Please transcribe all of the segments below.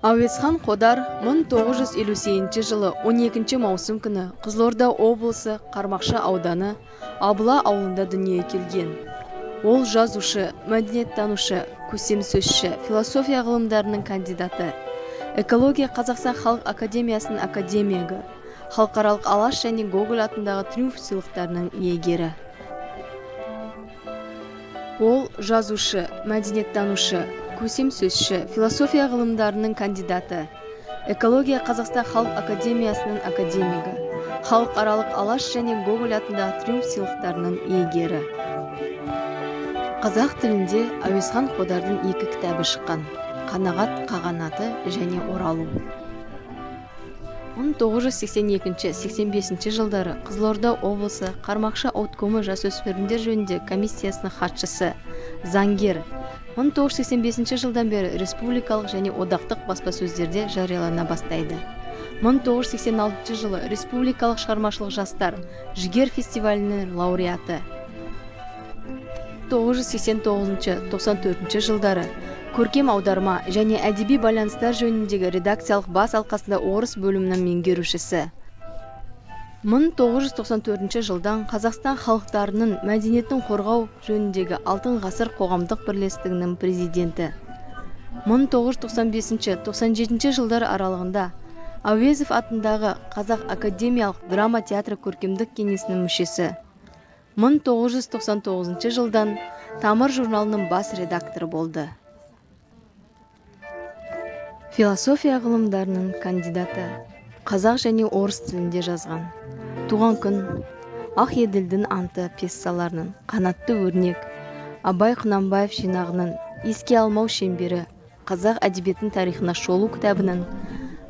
Әуезхан Қодар 1958 жылы 12 маусым күні Қызылорда облысы Қармақшы ауданы Абыла ауылында дүниеге келген. Ол жазушы, мәдениеттанушы, көсемсөзші, философия ғылымдарының кандидаты, экология Қазақстан халық академиясының академигі, халықаралық Алаш және Гоголь атындағы Триумф сыйлықтарының иегері. Ол жазушы, мәдениеттанушы, көсемсөзші, философия ғылымдарының кандидаты, экология Қазақстан халық академиясының академигі, халықаралық Алаш және Гоголь атындағы Триумф сыйлықтарының иегері. Қазақ тілінде Әуезхан Қодардың екі кітабы шыққан: Қанағат қағанаты және Оралу. 1982-85 жылдары Қызылорда облысы Қармақшы ауткомы жасөспірімдер жөніндегі комиссиясының хатшысы, заңгер. 1985 жылдан бері республикалық және одақтық баспасөздерде жариялана бастайды. 1986 жылы республикалық шығармашылық жастар Жігер фестивалінің лауреаты. 1989-94 жылдары көркем аударма және әдеби байланыстар жөніндегі редакциялық бас алқасында орыс бөлімінің меңгерушісі. 1994 жылдан Қазақстан халықтарының мәдениетін қорғау жөніндегі Алтын ғасыр қоғамдық бірлестігінің президенті. 1995-97 жылдар аралығында Әуезов атындағы Қазақ академиялық драма театры көркемдік кеңесінің мүшесі. 1999 жылдан Тамыр журналының бас редакторы болды. Философия ғылымдарының кандидаты, қазақ және орыс тілінде жазған. Туған күн, Ақ Еділдің анты пьесаларының, Қанатты өрнек, Абай Құнанбаев жинағының, Еске алмау шеңбері, Қазақ әдебиетінің тарихына шолу кітабының,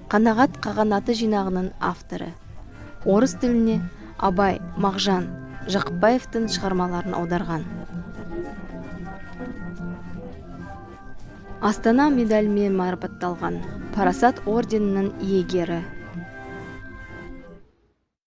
Қанағат қағанаты жинағының авторы. Орыс тіліне Абай, Мағжан, Жақыпбаевтың шығармаларын аударған. Астана медалімен марапатталған, Парасат орденінің иегері.